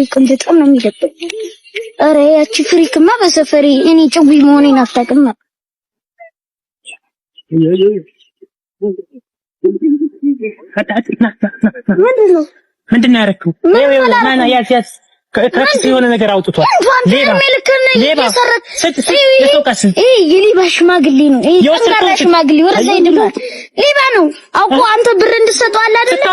በጣም ነው የሚደብረኝ። ኧረ ያቺ freak ማ በሰፈሬ እኔ ጭዊ መሆኔን አታውቅም። ምንድን ነው? ምንድን ነው ያደረግኸው? ከኪስ የሆነ ነገር አውጥቷል። ሌባ የሌባ ሽማግሌ ነው። ጠንካራ ሽማግሌ ወደዛ ሂድማ። ሌባ ነው አውቆ። አንተ ብር እንድትሰጠው አለ አይደለ?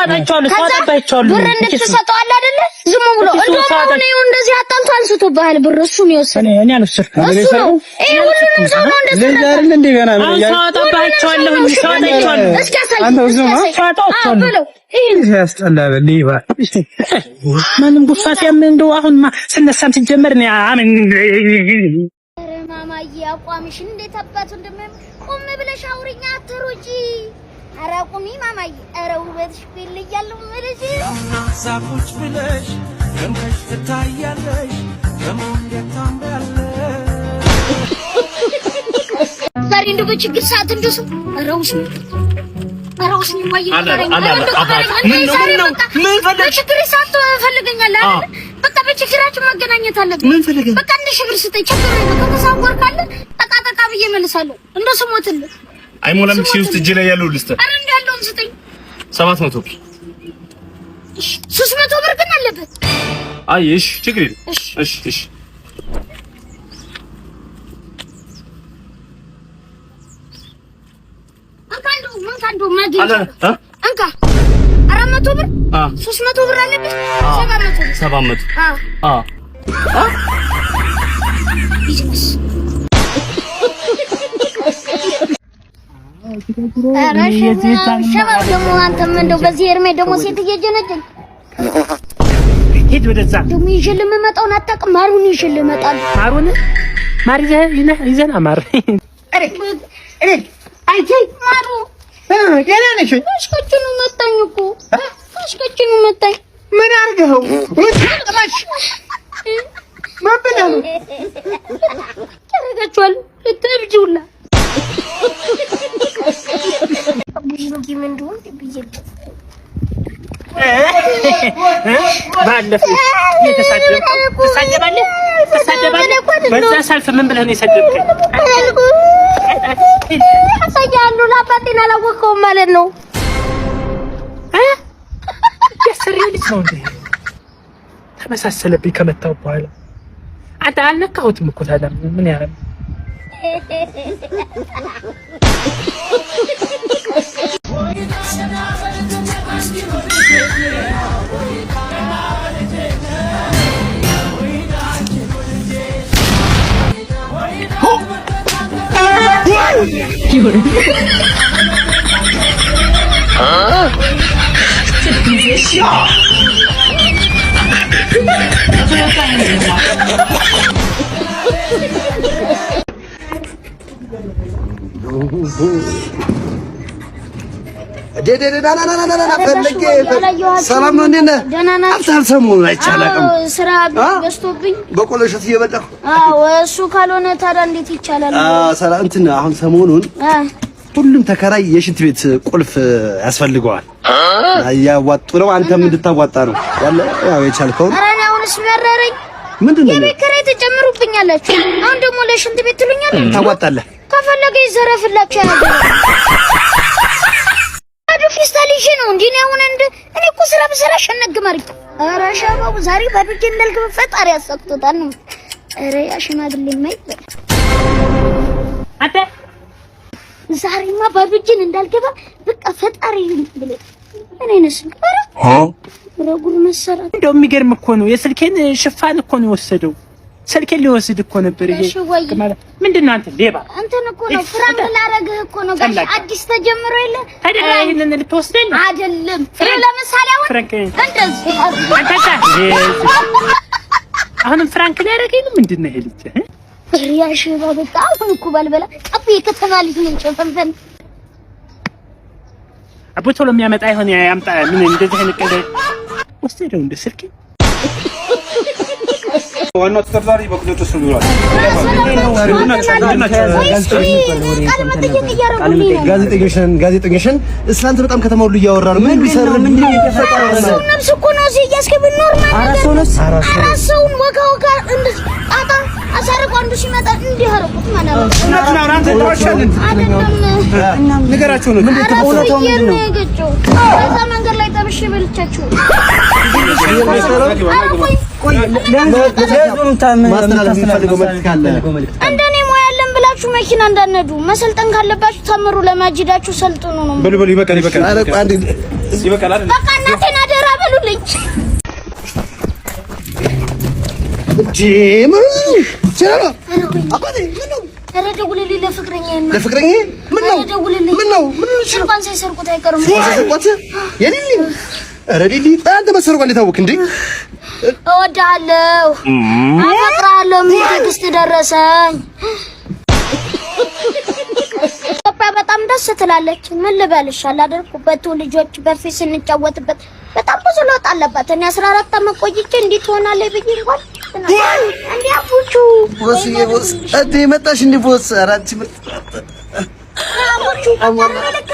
ብር እንድትሰጠው አለ አይደለ? ዝም ብሎ እንደውም አሁን ይኸው እንደዚህ አጣልቶ አንስቶብሃል ብር። እሱ ነው የወሰደው። እሱ ነው። ይሄ ሁሉንም ሰው ነው እንደዚህ እስኪ አሳይ፣ በለው። ያስጠላል። ሌባ ማንም ጉፋ ሲያም እንደው አሁን ስነሳም ሲጀመር ነው። አምን ኧረ ማማዬ አቋምሽ እንዴት አባቱ እንደሚያምር ቆም ብለሽ አውሪኝ፣ አትሩጪ። ኧረ ቁሚ ማማዬ። ኧረ ውበትሽ እኮ ይለያል የምልሽ። ዛፎች ብለሽ ደምቀሽ ትታያለሽ። ደግሞ እንዴት ታምሪያለሽ! ዛሬ እንደው በችግር ሰዓት እንደው ሰው ኧረ ውስጥ ኧረ ውስጥ ማየ በችግር ሰዓት ትፈልገኛለህ አይደል? በቃ በችግራችን መገናኘት አለብን። ምን ፈልገህ? በቃ 1000 ብር ስጠኝ። ችግር የለም። ከተሳወር ካለ ጠቃ ጠቃ ብዬ እመልሳለሁ። እንደው ስሞትልህ አይሞላም። ኪሴ ውስጥ እጄ ላይ ያለው ልስጥህ። ኧረ እንደው ያለውን ስጠኝ። 700 ብር። 300 ብር ግን አለበት። አይ እሺ፣ ችግር የለም። እሺ እሺ። እንካ እንደው እንካ እንደው ማግኘት እንካ 400 ብር 300 ብር አለበት። 700 ብር 700 አዎ። ኧረ ሸባብ ደግሞ አንተም እንደው በዚህ እድሜ ደግሞ ሴት እየጀነጀን ሂድ ወደዛ። ደግሞ ይዤ የምመጣውን አታውቅም። ማሩን ይዤ እመጣለሁ። ማሩን ማር ይዘህ ና ማር። አንቺ ማሩ ደህና ነሽ ወይ? አሽከችኑ መታኝ እኮ አሽከችኑ መታኝ። ምን አድርገኸው? ምን ብለህ ነው? ያደርጋችኋል ልትብጂ ሁላ ባለፈው እየተሳደብክ ትሳደባለህ ትሳደባለህ። በዛ ሰልፍ ምን ብለህ ነው የሰደብከኝ? አሳያለሁ። ለአባቴን አላወቅኸውም ማለት ነው። ያሰሪ ልጅ ነው እንዴ? ተመሳሰለብኝ ከመታው በኋላ። አንተ አልነካሁትም እኮ ታዲያ ምን ያረም ፈልጌ ሰላም ነው። እንዴት ነህ? አልሰማሁም፣ አይቼ አላውቅም። ስራ በዝቶብኝ በቆሎ እሸት እየበላሁ። አዎ፣ እሱ ካልሆነ ታዲያ እንዴት ይቻላል? ሰላም እንትን አሁን ሰሞኑን ሁሉም ተከራይ የሽንት ቤት ቁልፍ ያስፈልገዋል። እያዋጡ ነው። አንተም እንድታዋጣ ነው ያለ ያው የቻልከውን። ኧረ እኔ አሁንስ መረረኝ። ምንድን ነው የቤት ኪራይ ትጨምሩብኛላችሁ፣ አሁን ደግሞ ለሽንት ቤት ትሉኛላችሁ። ታዋጣለህ። ከፈለገ ይዘረፍላችሁ። ያናገር ባዶ ፌስታል ይዤ ነው እንዴ? እኔ አሁን እንደ እኔ እኮ ስራ ብሰራ ሸነግም አድርጌ። ኧረ ሸባቡ ዛሬ ባዶ እጄን እንዳልገባ ፈጣሪ ያሳክቶታል ነው። ኧረ ያ ሽማግሌ የማይበል አንተ ዛሬማ ባዶ እጄን እንዳልገባ በቃ ፈጣሪ ብሎ ምን አይነት ስልክ? ኧረ ጉድ መሰራት። እንደው የሚገርም እኮ ነው። የስልኬን ሽፋን እኮ ነው የወሰደው። ስልኬን ሊወስድ እኮ ነበር። ይሄ ምንድን ነው? አንተ ሌባ! እንትን እኮ ነው ፍራንክ ላረግህ እኮ ነው ጋሽ። አዲስ ተጀምሮ የለ ታዲያ ይሄንን ልትወስደኝ አይደለም? ለምሳሌ አሁን እንደዚህ አሁንም ፍራንክ ሊያደርገኝ ነው። ምንድን ነው ይሄ ልጅ? ያ ሽባ በቃ አሁን እኮ ባልበላ አቡ የከተማ ልጅ ነኝ። ጨፈንፈን አቦ ቶሎ የሚያመጣ ይሆን ያምጣ። ምን እንደዚህ አይነት ቀልድ ወሰደው እንደ ስልኬ። ዋናው ተጠርጣሪ በቁጥጥር ስር ውሏል። ጋዜጠኞች ነን። እስላንት በጣም ከተማ ሁሉ እያወራ ነው። ምን ቢሰር ምን ሰው ነፍስ እኮ ነው እዚህ እያስገብ normal ነገር ሰውን ወጋ ወጋ እንደዚህ ጣጣ አሳርቆ አንዱ ሲመጣ እንዲህ አደረጉት ማለት ነው። አንተ ተዋሻለን ንገራቸው ነው። ምንድን ነው የገጨው? በዛ መንገድ ላይ ጠብሼ በልቻቸው። እንደኔ ሙያ ያለን ብላችሁ መኪና እንዳነዱ መሰልጠን ካለባችሁ ተምሩ። ለማጅዳችሁ ሰልጥኑ ነው። በሉ በሉ፣ ይበቃል፣ ይበቃል፣ ይበቃል። በቃ እናቴን አደራ በሉልኝ። ኧረ ደውልልኝ ለፍቅረኛዬ። ለፍቅረኛዬ ምነው ምነው ምን ስልኳን ሳይሰርቁት አይቀርም። ሳይሰርቋት የሊሊ ኧረ ሊሊ አንተ መሰረቋ እንዴት አወክ እንዴ? እወድሃለሁ፣ አፈቅርሃለሁ የሚል text ደረሰኝ። ኢትዮጵያ በጣም ደስ ትላለች። ምን ልበልሽ አላደርኩበት ልጆች በፊት ስንጫወትበት በጣም ብዙ ለውጥ አለባት። እኔ 14 ዓመት ቆይቼ እንዲህ ትሆናለች ብዬ እንኳን እንዴ አቡቹ boss boss እንዴ መጣሽ እንዴ boss? ኧረ አንቺ ምርጥ አቡቹ 14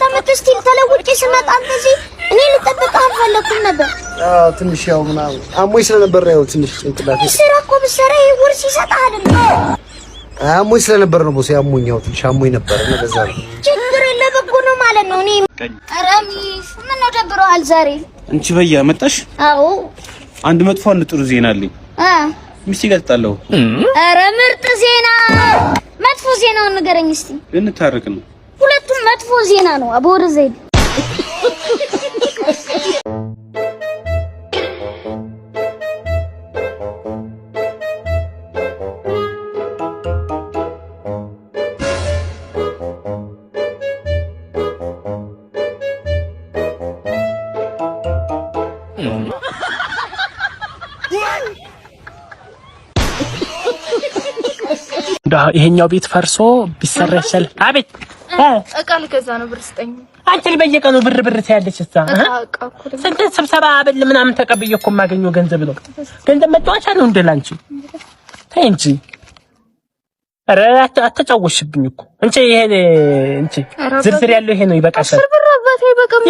ዓመት እስቲ ተለውጬ ስመጣ እንደዚህ እኔ ልጠብቅህ አልፈለኩም ነበር። አዎ ትንሽ ያው ምናምን አሞኝ ስለነበር ያው ትንሽ ጭንቅላቴ ስራ እኮ ብትሰራ ይሄ ውርስ ይሰጥሃል። አሞኝ ስለነበር ነው boss፣ አሞኝ ያው ትንሽ አሞኝ ነበር እና ለዛ ነው። ችግር ለበጎ ነው ማለት ነው። እኔ ኧረ ምነው ደብሮሃል ዛሬ? አንቺ በያ መጣሽ? አዎ። አንድ መጥፎ አንድ ጥሩ ዜና አለኝ። ሚስቴ ጋር ተጣላሁ። ኧረ ምርጥ ዜና። መጥፎ ዜናውን ንገረኝ እስቲ። ልንታረቅ ነው። ሁለቱም መጥፎ ዜና ነው። አቦር ዘይድ ይሄኛው ቤት ፈርሶ ቢሰራ ይሻላል። አቤት እቃ ልገዛ ነው፣ ብር ስጠኝ። አንቺ በየቀኑ ብር ብር ትያለሽ። እሳ ስንት ስብሰባ አበል ምናምን ተቀብዬ እኮ የማገኘው ገንዘብ ነው። ገንዘብ መጫወቻ ነው እንደ ላንቺ። ተይ እንጂ። ኧረ አተጫወትሽብኝ እኮ እንቺ። ይሄ እንቺ ዝርዝር ያለው ይሄ ነው። ይበቃሻል፣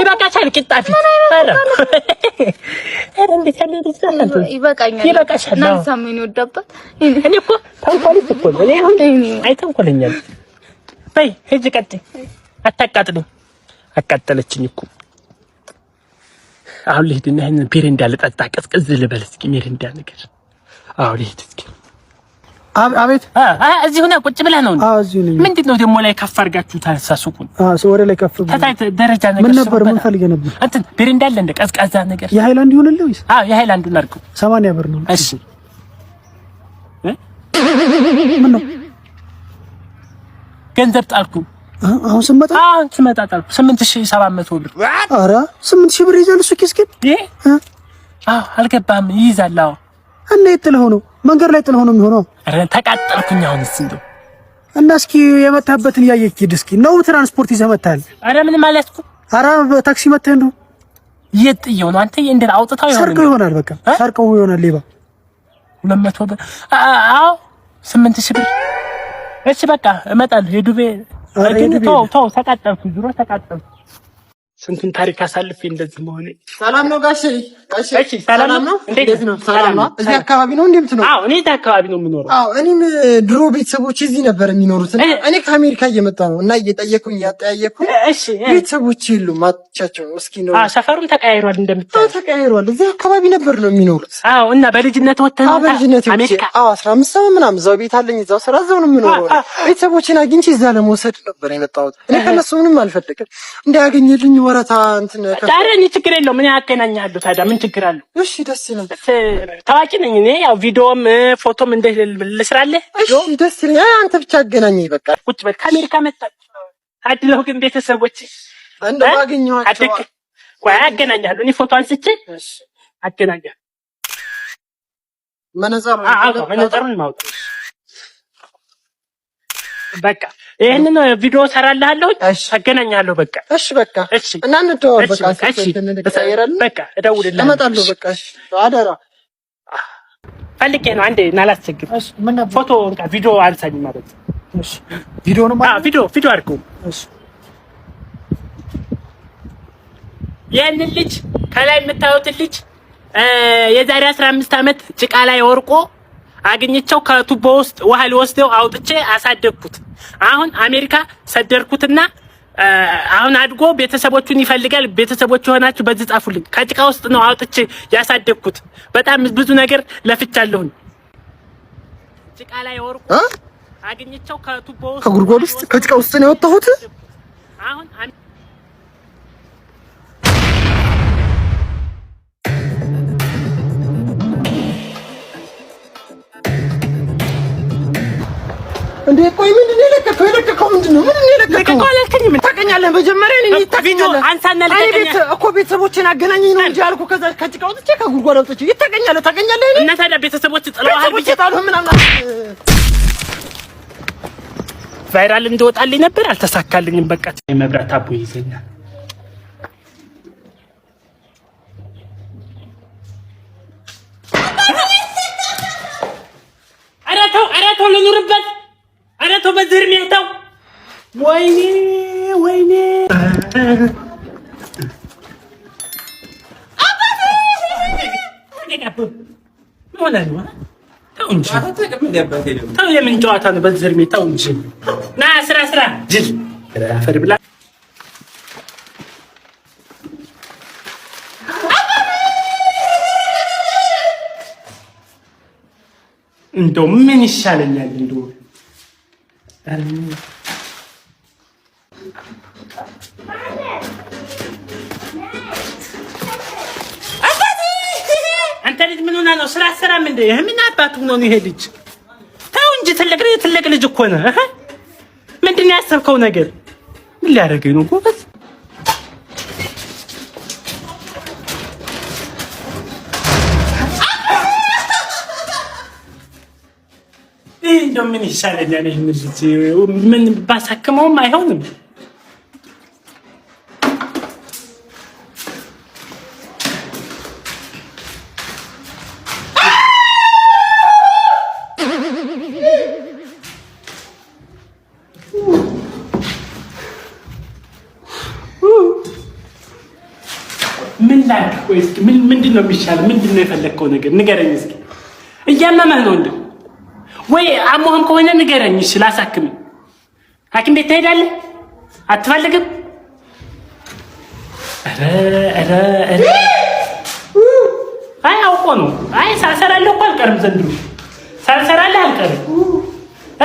ይበቃሻል። ቂጣ ፊት ኧረ ኧረ እንዴት ያለ ልጅ ናት! ይበቃኛል፣ ይበቃሻል። እኔ እኮ ተንኮልሽ እኮ ነው። እኔ አሁን አይ ተንኮለኛ ነኝ። በይ ሂጂ፣ ቀጥይ። አታቃጥልኝ። አቃጠለችኝ እኮ አሁን ልሂድና ይሄንን ሚሪንዳ ልጠጣ፣ ቀዝቀዝ ልበል እስኪ ሚሪንዳ ነገር። አዎ ልሂድ እስኪ። አቤት። እዚህ ሆነ ቁጭ ብለህ ነው? አዎ እዚሁ ነኝ። ምንድን ነው ደግሞ ላይ ከፍ አድርጋችሁ ታሳሱቁን? አዎ ወደ ላይ ከፍ ደረጃ ነገር ምን ነበር? ምን ፈልገህ ነበር? እንትን ሚሪንዳ አለ እንደ ቀዝቃዛ ነገር የሃይላንድ ይሁንልህ ወይስ? አዎ የሃይላንዱን አድርገው። 80 ብር ነው። እሺ ምን ነው ገንዘብ ጣልኩ። አሁን ስመጣ አሁን ስመጣ ጣልኩ 8700 ብር። ኧረ 8000 ብር ይዛል እሱ ኪስ ግን። አዎ አልገባህም። ይይዛል። አዎ እና የት ጥለኸው ነው? መንገድ ላይ ጥለኸው ነው የሚሆነው። ኧረ ተቃጠልኩኝ። አሁንስ እንደው እና እስኪ የመታህበትን እያየህ ሂድ እስኪ። ነው ትራንስፖርት ይዘህ መተሃል? ኧረ ምንም አልያዝኩም። ኧረ በታክሲ መተህ እንደው የት ጥየው ነው አንተ? እንዴት አውጥታው ይሆናል? ሰርቀው ይሆናል። በቃ ሰርቀው ይሆናል ሌባ። 200 ብር። አዎ 8000 ብር። እሺ በቃ እመጣለሁ። የዱቤ ግን ተው ተው፣ ተቃጠልኩ፣ ድሮ ተቃጠልኩ። ስንቱን ታሪክ አሳልፌ እንደዚህ መሆኔ። ሰላም ነው ጋሼ? እሺ ሰላም ነው። እንዴት ነው? ሰላም ነው። እዚህ አካባቢ ነው እንዴ የምትኖረው? አዎ እኔ እዚህ አካባቢ ነው የምኖረው። አዎ እኔም ድሮ ቤተሰቦች እዚህ ነበር የሚኖሩት። እኔ ከአሜሪካ እየመጣሁ ነው እና እየጠየኩኝ እያጠያየኩኝ፣ እሺ ቤተሰቦች የሉም አጥቻቸው። እስኪ ነው ሰፈሩም ተቀያይሯል፣ እንደምታየው ተቀያይሯል። እዚህ አካባቢ ነበር ነው የሚኖሩት። አዎ እና በልጅነት ወጥተህ ነው በልጅነት አሜሪካ? አዎ 15 ዓመት ምናምን እዛው ቤት አለኝ፣ እዛው ስራ፣ እዛው ነው የምኖረው። ቤተሰቦቼን አግኝቼ እዛ ለመውሰድ ነበር የመጣሁት። እኔ ከነሱ ምንም አልፈልግም፣ እንዳያገኝልኝ ወረታ እንትን ኧረ እኔ ችግር የለውም። እኔ አገናኝሃለሁ። ታዲያ ምን ችግር አለው? እሺ ደስ ይላል። ታዋቂ ነኝ እኔ። ያው ቪዲዮም ፎቶም እንደ ልስራለህ። እሺ ደስ ይላል። አንተ ብቻ አገናኘኝ በቃ። ቁጭ በል። ከአሜሪካ መጣች። አድለው ግን ቤተሰቦች እንደው አገኘኋቸው። ቆይ አገናኝሃለሁ። እኔ ፎቶ አንስቼ አገናኝሃለሁ። መነጽሩን ማውጣት በቃ ይሄንን ቪዲዮ ሰራልሃለሁ፣ አገናኛለሁ። በቃ እሺ፣ በቃ እሺ። እና እንደዋወል በቃ እሺ፣ በቃ እደውልልሃለሁ፣ እመጣለሁ። በቃ እሺ፣ አደራ። ፈልጌ ነው። አንዴ እና ላስቸግር። ፎቶ እንካ፣ ቪዲዮ አንሳኝ ማለት እሺ። ቪዲዮ ነው ማለት ቪዲዮ ቪዲዮ አድርገው። እሺ። ይህንን ልጅ ከላይ የምታዩትን ልጅ የዛሬ 15 ዓመት ጭቃ ላይ ወርቆ አግኝቸው ከቱቦ ውስጥ ውሃ ሊወስደው አውጥቼ አሳደግኩት። አሁን አሜሪካ ሰደርኩትና አሁን አድጎ ቤተሰቦቹን ይፈልጋል። ቤተሰቦቹ የሆናችሁ በዚህ ጻፉልኝ። ከጭቃ ውስጥ ነው አውጥቼ ያሳደግኩት። በጣም ብዙ ነገር ለፍቻለሁኝ። ጭቃ ላይ ወርቆ አግኝቸው ከቱቦ ውስጥ ከጉድጓድ ውስጥ ከጭቃ ውስጥ ነው ያወጣሁት። አሁን እንዴ ቆይ፣ ምንድን ነው የለቀቀው? የለቀቀው ምንድን ነው? ምንድን ነው የለቀቀው? ታውቀኛለህ፣ መጀመሪያ እኔን ታውቀኛለህ። አንሳና ልቀቀኝ። ቤት እኮ ቤተሰቦቼን አገናኘኝ ነው እንጂ አልኩህ። ከዛ ከጭቃ አውጥቼ ከጉድጓድ አውጥቼ ይታውቀኛለህ፣ ታውቀኛለህ። እና ታዲያ ቤተሰቦች ጥለውሃል። ቤተሰቦቼ ጣሉህ ምናምን viral እንደወጣልኝ ነበር፣ አልተሳካልኝም። በቃ የመብራት አቦ ይዘኛል። ኧረ ተው፣ ኧረ ተው፣ ልኑርበት። ኧረ ተው፣ በዚህ እድሜ ተው። ወይኔ ወይኔ፣ ምን ሆነህ ነው? ተው እንጂ ተው፣ የምን ጨዋታ ነው? በዚህ እድሜ ተው እንጂ። ና ስራ ስራ፣ ጅል አፈር ብላ። እንደው ምን ይሻለኛል? እንደው አንተ ልጅ ምን ሆነህ ነው? ስራ አትሰራም እንዴ? ምን አባቱ ነው ይሄ ልጅ? ተው እንጂ ትልቅ ትልቅ ልጅ እኮ ነህ። ምንድን ነው ያሰብከው ነገር? ምን ሊያደርገኝ ነው ጎበዝ? እንደው ምን ይሻለኛል? ይሄን ልጅ ምን ባሳክመውም አይሆንም። ምን ላድርግ? ቆይ እስኪ ምንድን ነው የሚሻለው? ምንድን ነው የፈለግከው ነገር ንገረኝ እስኪ። እያመመህ ነው እንዴ? ወይ አሞህም ከሆነ ንገረኝ። እሺ ላሳክምህ። ሐኪም ቤት ትሄዳለህ? አትፈልግም? ኧረ ኧረ ኧረ አይ አውቆ ነው። አይ ሳልሰራልህ እኮ አልቀርም ዘንድሮ ሳልሰራልህ አልቀርም። እ